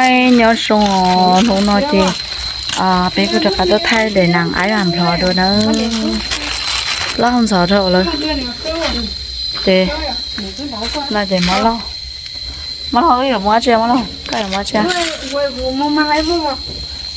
Nyob zoo, hnub no ces peb kuj rov qab tuaj thaij daim nas aib Vam Nplhov dua nawb. Loj ntxhov dhau lawm. Ces no ces Mob Lauj, Mob Lauj wb yuav mus tsi, Mob Lauj koj yuav mus tsi?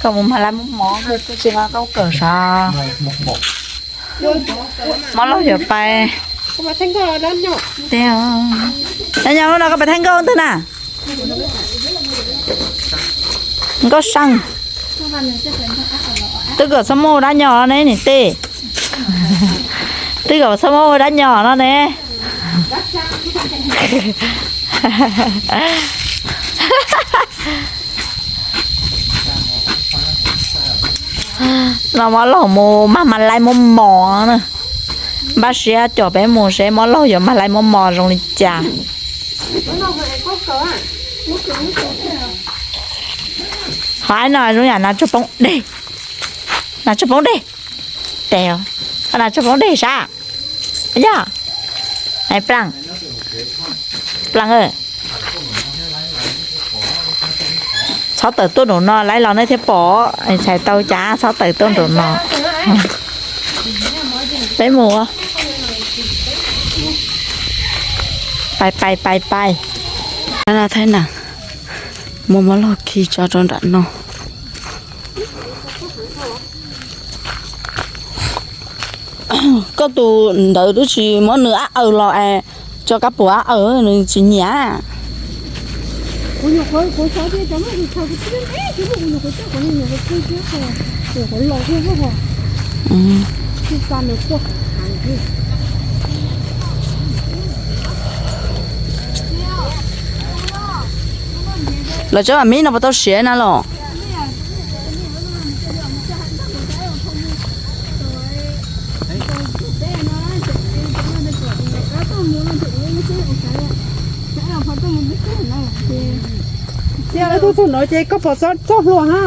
Koj mus mag laib muaj mov, koj tsis nqa koj kawm sav. Mob Lauj yuav pais. Dab nyo no koj pais thaij nkauj twg na? Nkauj seej. Twb kom txhob muaj dab nyo no ne niam tij. Twb kom txhob muaj dab nyo no ne. No Mob Lauj mus mag mag laib muaj mov na. Npaj siab coj peb mus seb Mob Lauj yuav mag laib muaj mov zoo li cas. Ho aib no zoo yam nas tsuag poob deg, nas tsuag poob deg. Tes, nas tsuag poob deg sab. Yog, Plaaj, Plaaj, txhob tawm tuaj nraum no, laib los nej thiaj pom, txhais tau cas txhob tawm tuaj nraum no. Peb mus, pais pais pais pais. Thaij na, muab Mob Lauj khi tso rau nram no. Koj tus ntawd twb tsis muab nws ab aws los es tso kab puas ab aws nws tsis nyiam. Lawv tsob mib no puas tau siav na los? Txhua no ces koj pom txoj hlua na.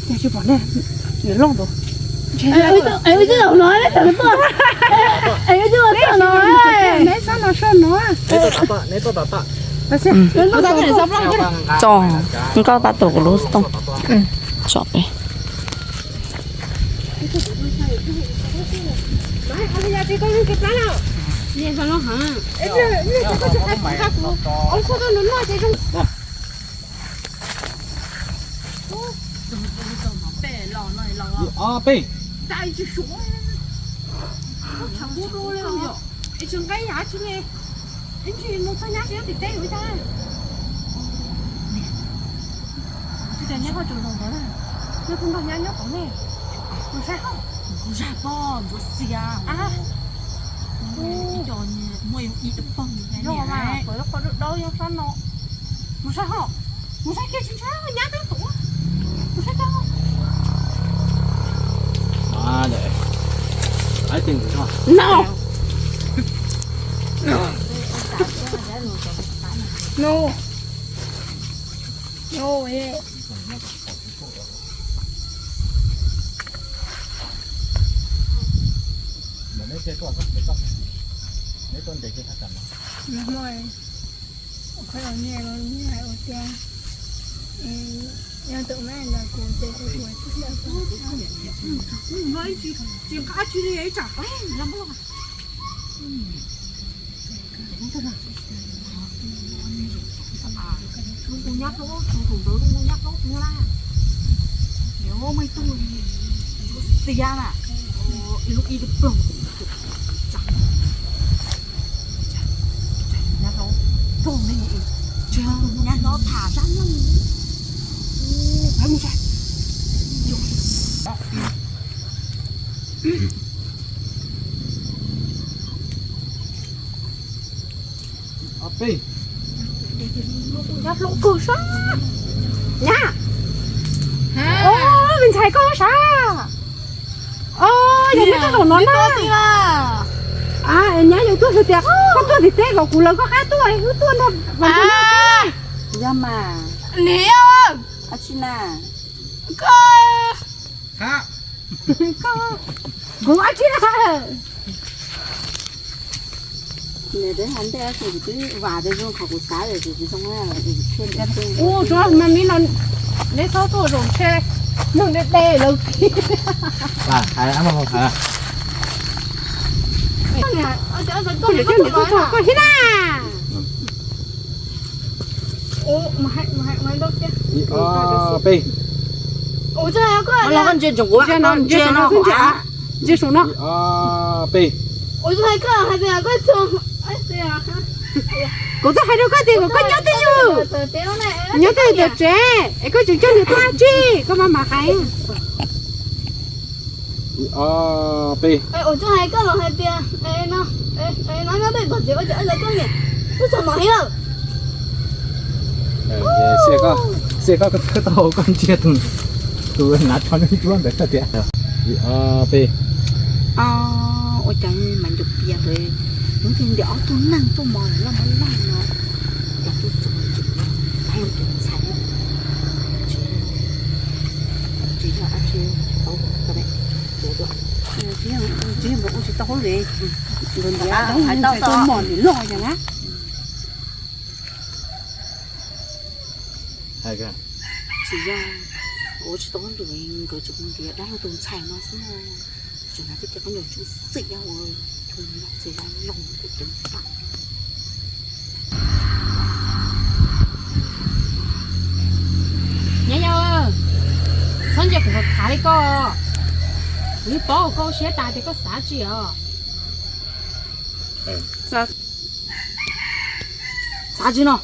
Tsis pom ne, loj ntua. Tso, nkauj pab tus kuv lub xov tooj tso peb. Nyab hlob kawg sab. Nyab, me ntxhais koj sab. Yog nyob rau no na. Nyab yuav tuaj hais tias koj tuaj tim teb kom kuv lawv koj qab tuaj wb tuaj nrog. Yog mas. Niam, tsis na. Kuv ab tsi na. Ua tsuav mas mi no, neb txhob tuaj zaum ntshe, nug deb deb lawm. Koj thiab na. Ib, ob, peb. Ntsia saum no, ntsia saum no. Ib, ob, peb. Kuv twb hais rau koj tias kom koj nyob twj ywm, nyob twj ywm tom tsev es koj tseem coj nws tuaj dab tsi, koj mam mam hais. Ib, ob, peb. Xij koj, koj tau koj ntsia tus, tus hnav tsho nruab ntawd tias. Ib, ob, peb. Ua cas mas ncaus pias ntawd, hnub twg ntiam ob tug neeg tuaj mos lawm loj mos loj no, cas tuaj txog tseem pab tus ntxhais. Tsis yog dab tsi, tau tau dab, tsis yog nkawd ua tsis tau hauj lwm, nkawd ntiav hais tau tuaj mos lwm loj cas na. Tsis yog, ua tsis tau hauj lwm, nkawd tsuas ntiav dab laug tus ntxhais no xwb. Tseem hnav tej cov khaub ncaws ntsuab xim ua txhua yam txhua yam loj tus pam. Nyab yau, txhob ntsia kuv qhov khav li koj. Kuv yeej paub koj siab tas tias koj xav tsi os. Xav tsi no,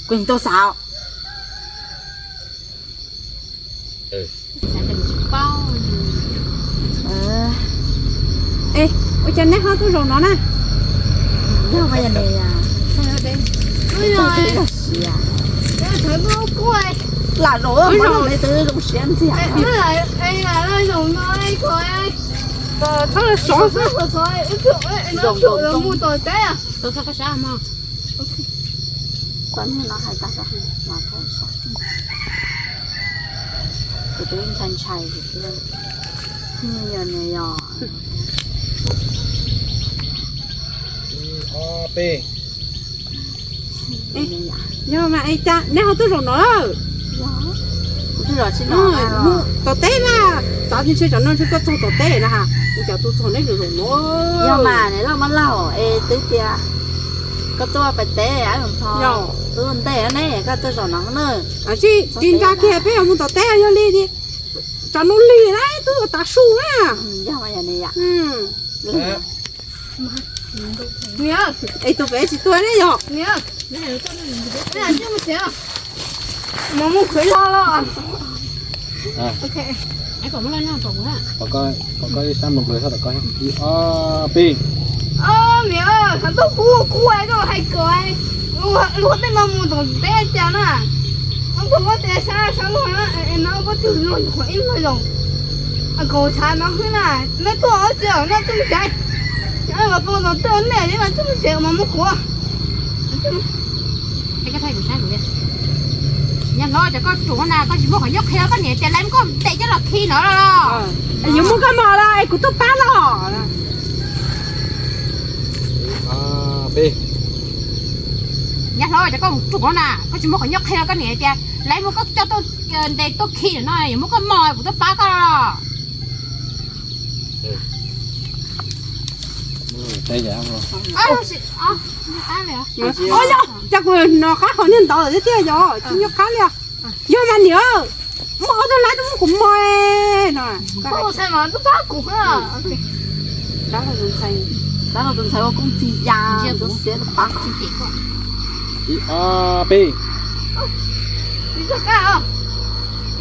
kuv yeej tau xav. Ua cas neb ho tuaj zaum no na? Yog mas yog ne, lam zaum, lam zaum, lam zaum no. Txhob sov xwb, mus tom teb. Koj niag no hais tag, kuv twb ntshai ntshai, yog ne yog. Yog mas, es cas neb ho tuaj zaum no? Mus tom teb mas, xav tias ntshe tsam no ntshe koj txog tom teb na ha, ua cas tuaj txog neb zaum zaum no? Yog mas, neb loj mab laug es twb tias koj tuaj pem teb, yog, twb ntej ne koj tuaj zaum no na. Tsis, tsis nra kiag peb yuav mus tom teb, yog li tias tsam no lig na twb yuav tav su na. Yog mas, yog ne yom. Es tus pem tsis tuag ne yog? Mas mus khwv los los. Kom koj ib sab mus nplua sab tom koj. Ib, ob, peb. Niam, thov txog kuv, kuv hais rau hais kom luag tej no mus tom teb cas na. Ob tug muab tes sab sab luag na, no pob tw luag nyuam qhuav ib luag zaus. Kaum tshav no xwb na, neb tuaj ob tsi no txuj tsev. Mas pom tom tej nej mas txuj tsev mas muab kuv. Nyab hlob, cas koj ruam na, koj tsis muab qhov ncauj qhia koj niam tias lawv muab koj ntes coj los khi no los? Yuav muab koj mos los es kuv tuaj pab los. Nyab hlob, cas koj ruam na, koj tsis muab qhov ncauj qhia koj niam tias lawv muab koj coj tuaj ntes tuaj khi no, yuav muab koj mos kuv tuaj pab koj los. Yog, cas kuv hnov qab qhov niag ntawd lawm thiab tiag, yog tsis nco qab li. Yog mas niam, muaj ob tug lab tuaj muab kuv mos no. Dab laug tus ntxhais ua koob txiv ya, xiav pab. Ib, ob, peb.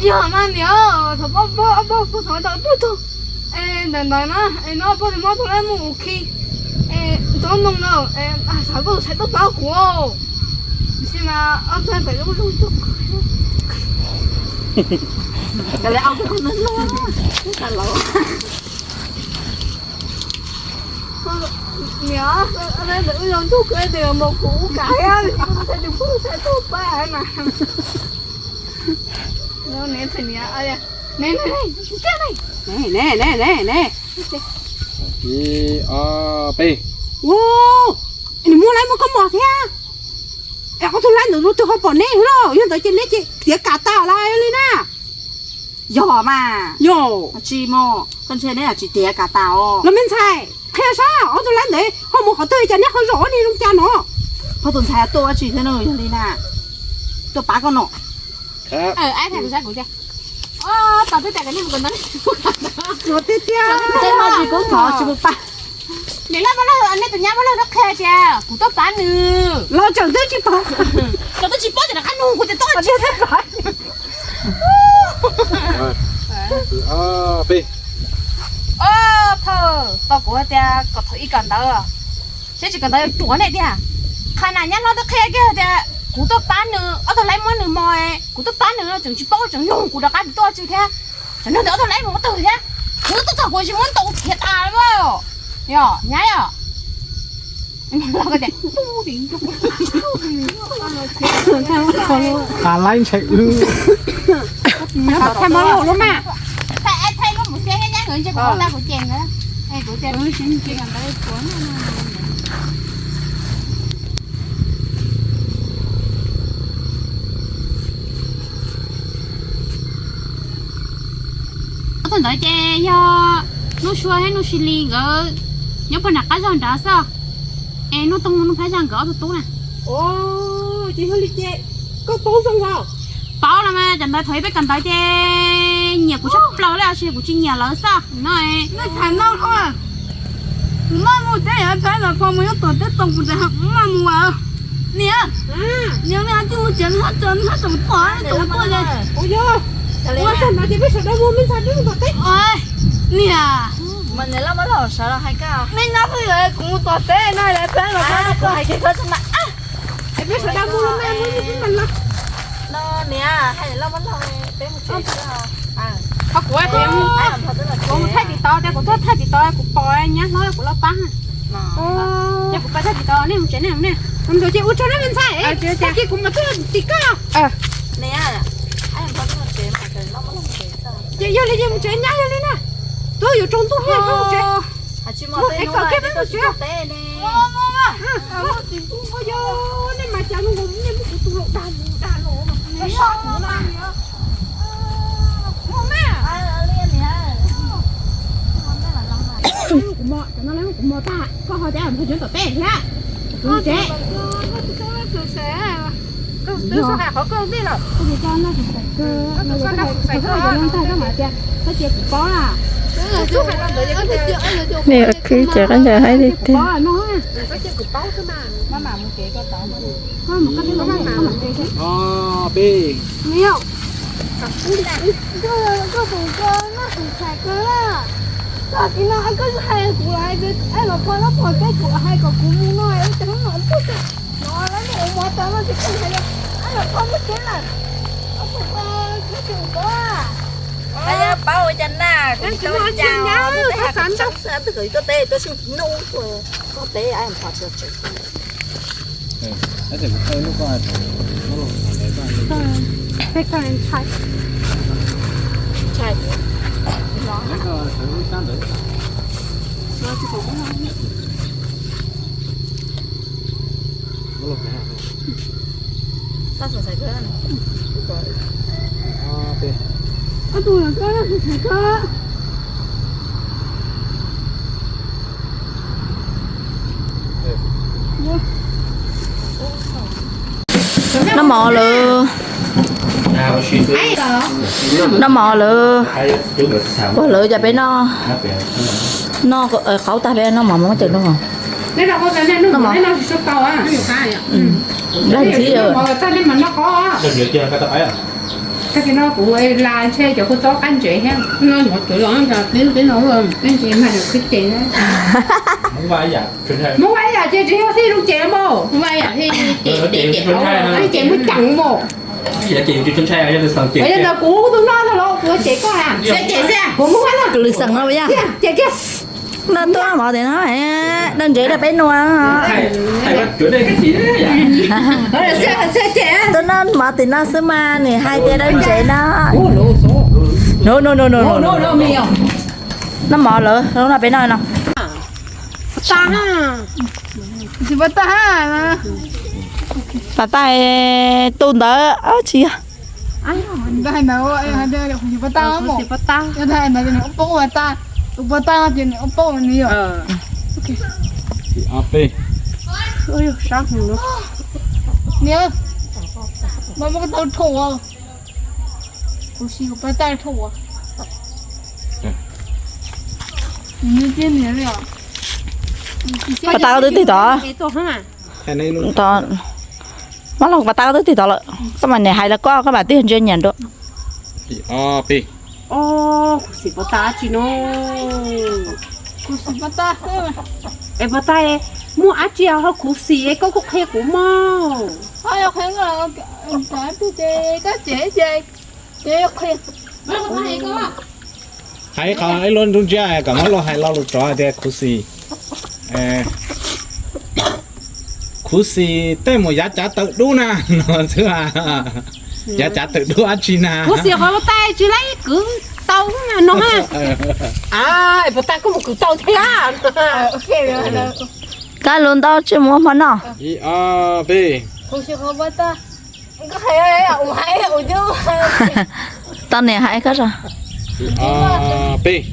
Yog mas niam, thaum pab, pab, pab, kuv thaum tau tuaj txog ntawm ntawd na, es no pab muab tus lab mus ua khi, es ntxoov noog no, xav pab tus ntxhais tuaj pab kuv. Tab sis mas ob tug pem lub lub tuaj, kav liam ob tug lub lub, niam, ntawm wb zoo ntuj kawg tes mos kuv ub kav, tus ntxhais tuaj pab mas. Ne, ne, ne, ne. Ib, ob, peb. Ua, Nws muaj laib muaj koob mom thiab. Es ob tug laib ntawd tus twg ho pom neb lawm, yog ntawd ces neb ces tiav kam tas lawm li na. Yog mas. Yog. Tsis mus, koj ntshe neb tsis tiav kam tas os. Los me ntxhais, qhia saib ob tug laib ntawd ho mus qhov twg cas neb ho zaum ua li zoo cas no. Pog tus ntxhais tuaj ua tsi thiab no, yog li na, tuaj pab koj no. Ab, kuv saib kuv tiag. Tos twb tias kom nej mus kawm ntawv, kuv tiag tiag. Tej no tsis kub thov tsis mus pab. Nim no mas nej tus nyab muab lawv qhia tias kuv tuaj pab nws. Los tseem twb tsis paub, tseem twb tsis paub ces rov qab nug kuv tias tuaj tsis. Pog, kuv tias kom thaum ib kawm ntawv, seb tsis kawm ntawv yuav ruam nej tiag. Qhov na nyab hlob twb qhia kiag tias kuv tuaj pab nws, ob tug laib muab nws mos, kuv tuaj pab nws no tseem tsis paub tseem nug kuv rov qab tuaj tsis thiab. Tseem nug tias ob tug laib mus qhov twg thiab, kuv twb tuaj txog kuv tsis muab ntaus khiav tas lawm. Yog nyab yom. Thaij mab laug lub mas. Thaij, thaij lub mus xia nyab nkawd ntshe kuv tau kuv ces nkawd. Kuv ces kuv tsis ntsia ntawd. Ob tug ntawd ces yog Nuj Sua thiab Nuj Sis Lis nkawd nyob puag nram qab zog nrad xwb. Es Nuj Toog Nuj Phab Zaj nkawd ob tug tub na. Ces yog li ces koj paub zoo los? Paub los mas, cov ntawd thaum ub peb kawm ntawv ces nyiam kuv tshaj plaws li, tab sis kuv tsis nyiam lawv xwb no. Nej tham no, kuv maj mus teb, Phab los pho mus nyob tom teb too kuv tseem maj mus as. Niam, niam, nej tsis mus tsev, nej tseem tuaj, nej tseem tuaj li. Ua tag no ces peb sawv daws mus, me ntxhais peb mus tom teb. Niam, nej nyob peb yog kuv mus tom teb no, Phab los peb sawv daws mus los mas, mus mus peb mas los. Niam, hais los mas los, peb mus tsev. Ho kuv, kuv, kuv mus thaij TikTok tias kuv tuaj thaij TikTok kuv pom nyab hlob kuv los pab. Ces kuv pab thaij TikTok, nej mus tsev nej mus ne. Mus ces ua tsaug nej me ntxhais, tag kis kuv mam tuaj tim koj. Ces yog li ces mus tsev nyab yog li na. Twb yuav tsaus ntuj thiab, mus tsev. Es kom kiag peb mus tsev. Nej mas cas zoo nkaus nej muab kuv tus laus dag mus dag los, sab kuv no. Kuv mos, cov no kuv mos tag, koj ho tias mus cov tom teb thiab. Kuv tsev. Twb hais qhov koj ntej lawm. Koj tus koj noj tus xais koj, koj tus koj noj tus xais koj mas tias koj cia kuv paub na. Nej khwv ces qab ncaws haib tiag tiag. Koj tus koj noj tus xais koj na. Tag kis no koj hais kuv los hais, los pho no pom peb kuv hais kom kuv mus no, ces hnub no tuaj no lawv mus ua mov tas no ces koj hais, los pho muaj tsev lawm, koj tus koj tsis ua koj. Paub ua cas na, kuv tsis tau cas, twb hais kom txhob xwb, twb kom tuaj teb tuaj sib hnub tuaj teb, pho tsis tsev. Noj mov lawm. Noj mov lawm. Ua lawv cas peb noj, noj qaub tag peb noj mov muab cawm noj. Noj mov. Dab ntxwv. Tag kis no kuv la ntshe cov kua txob qab ntsev thiab. No yuav tuav los peb no peb ntsev mas khwv ces. Muab ua ib yam ces tsis yog thiaj zoo ces mas. Muab ua ib yam thiaj ces, ces muab ceev mas. Yog ntawd kuv tus no los kuv ces koj na. Kuv muab ua no lwm xeem no, ces kiag. No tuaj mov tim no, noj ntsev rau peb noj. Tuaj noj mov tim no xwb mas nws hais tias noj ntsev no. No no no no no. Noj mov lawm, noj peb noj no. Tsis pov tag. Pas tas tu ntawd tsis yog. Niam, mas muab koj tau rho. Pas tas koj twb tig tod. Muab los pas tas koj twb tig tod lawm, koj mam niam hais los koj, koj mam twb ntsia nyiam dua. Kuv xim pov tas dab tsi no? Es pov tas, muaj dab tsi ho khuv xim koj kuj qhia kuv mog. Hais qhov ib lub nruab ntsiab kom muab los hais lo lus tsov tias khuv xim. Khuv xim tej mus yav cav tawm dub na no xwb. Yav cav tawm dub dab tsi na? Khuv xim qhov ua tais tsis laib kwv tau no ha. Pov tas koj mus kwv tau thiab. Kab lus ntau tsis muaj hmo noj. Ib ob peb. Tau niam hais koj. Ib ob peb.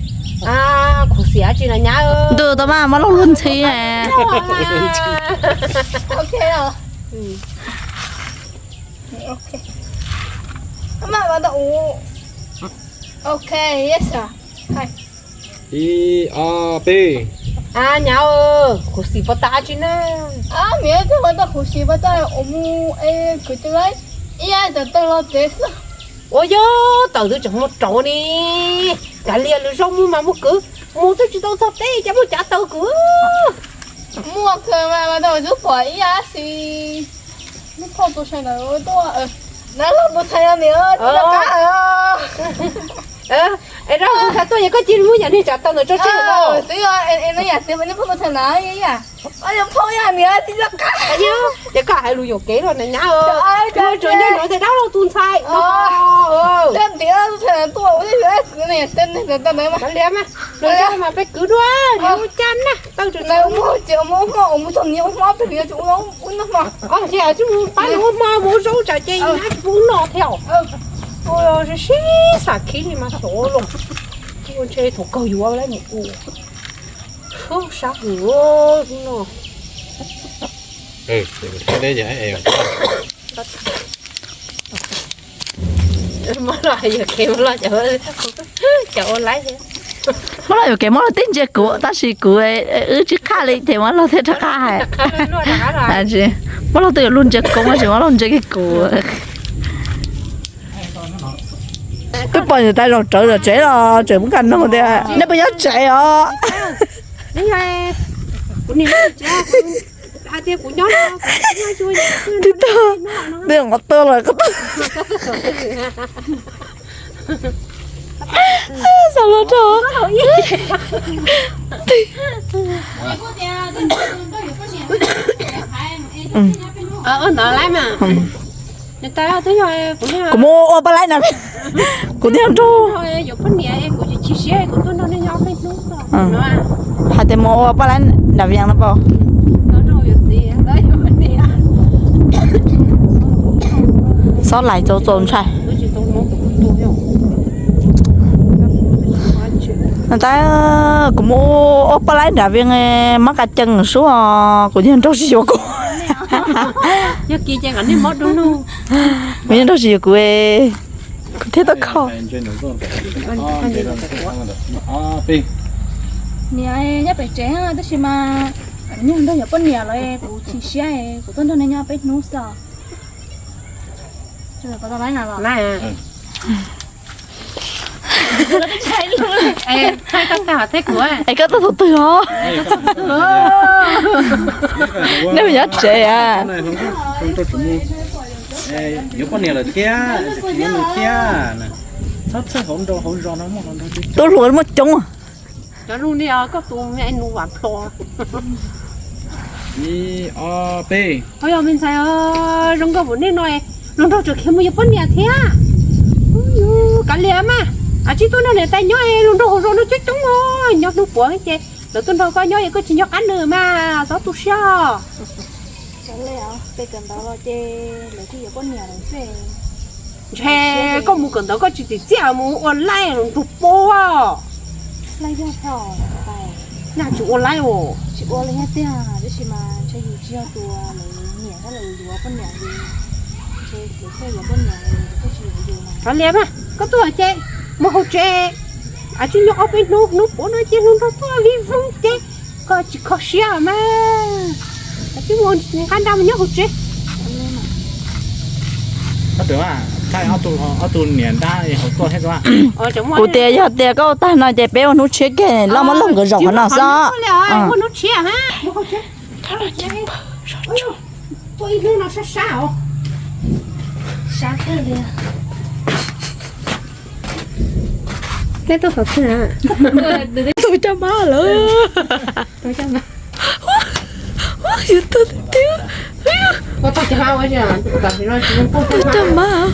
Khuv xim dab tsi no nyab? Ntuj tau mas muab lauj lub ntxhi. Ib ob peb. Nyab, khuv xim pov tas dab tsi na? Khuv xim pov tas ua mus kwv tau ib yam cav tawm los tsev xwb. Ua yog tawm twb tseem muaj rau ni. Kav liam lwm zaus mus mas mus kwv, mus twb tsis tau txog teb cas muaj cav tawm kwv. Muaj kawg mas, mas tau twb pom ib yam xwb. Lub phauj tus tshais ntawd tuaj, lub tus tshais no niam, rov qab. Es rau tus tshais tuaj yog koj cia li muab yam niag cav tawm ntawd tso tseg no. Twb yog no yam tias lub phauj tus tshais ntawd yog phauj yog niam tsis rov qab. Yog koj hais lus yuam kev los na nyab. Tsuas nyob nov tej dab laug tus ntxhais no. Tus tshais ntawd tuaj, ua li mas peb kwv dua, ua cas na. Tawm tus ntawd mus ces ua hmo, ua hmo txog niam ua hmo peb kwv ua hmo. Ua hmo, mus pab nws ua hmo mus ua zaub tsam ces nyab tsis pub noj thiab. Ua sib xam khib li mas xyov los. Ua ntshe thaum kawg yuav lawm mus ua. Sab hwm no. Muab los yuam kev muab los, cov ua laib. Muab los yuam kev muab los tib ntsia kuv tab sis kuv wb tsis qaj li ces muab los thiaj rov qab hais. Muab los twb yuav luag ntsia koob tab sis muab los ntsia kiag kuv. Twb pom niam tais zaum rawv zom tsev los tseem muab kaj nug tias nej puas nyob tsev os? Tib tag, twb qhov tuaj los koj tuaj. Xav los rau. Kuv mus ua paj laib na. Kuv thiaj nrog. Hais tias mus ua paj laib nram Vias no pab. Xob lais txaus txaus ntshai. Tab kuv mus ua paj laib nram Vias, mob qas cees sub, kuv yeej nrog sib yuav kuv. Kuv yeej nrog sib yuav kuv, kuv thiaj tau kho. Niam nyob pem tsev tab sis mas nrog yuav poj niam los kuv chim siab, kuv tuaj nrog nej nyob peb hnub xwb. Es koj tuaj thaum twg os? Nej mus nyob tsev a? Yuav poj niam lawm thiab, tsis yuav nws thiab. Txhob txhawj hauv nraug hauv zos no, tub hluas muaj coob. Cov zoo li koj tus me nus vam plho. Ib ob peb. Ov, yog me ntxhais zoo nkauj npaum nej no, hluas nraug tseem khiav mus yuav poj niam thiab. Kav liam mas, tsib tug nrog niam tais nyob, hluas nraug hauv zos no coob coob os, nyob hnub puav ces Lawv tuaj nrog koj nyob es koj tsis nco qab nws mas txhob tu siab. Ntshe koj mus kawm ntawv koj tsis txim txiaj mus ua laib los nrug puab. Nyaj tsis ua laib os. Kav liam mas, koj tuaj ces mus hauv tsev, tsis nyob ob peb hnub, hnub puav no ces mus nrog tuaj vij voog ces koj tsis kho siab mas. Koj tsis mus nqa nra mus nyob hauv tsev. Ob tug niam nrab hauv tuaj thiab. Kuv tias yog tias koj ua tag no ces peb ua hnub tshiab kiag, loj muab log nkawd zaum qhov no xwb. Ua hnub tshiab. Tuaj ib hnub no sab sab os. Sab kawg li. Peb tuaj qhov twg? Tuaj coj mab lawm. Yus tuaj tiag tiag. Tuaj coj mab.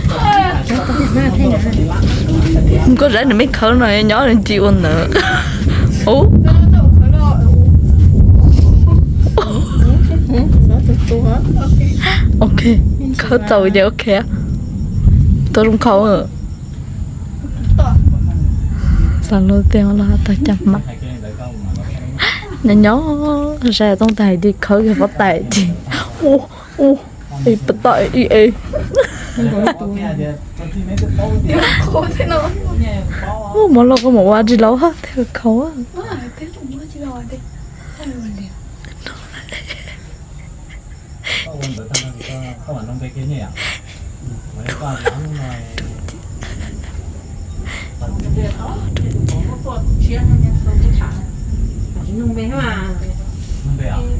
Koj zab nws me khawb no nyob nws ntsis ua ntawd. Ok, khawb txaus ces ok. Tau zoo khawb. Xav luag tias los tau cov mab. Nyob nyob, saib tooj tag hais tias khawb kiag pob tw ces. Ua, ua, ib pob tw ib e. Ua, mov los koj mus ua tsis laus hab, tej khawb. Tsis nug npe mas,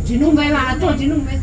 tsis nug npe mas tuaj tsis nug npe.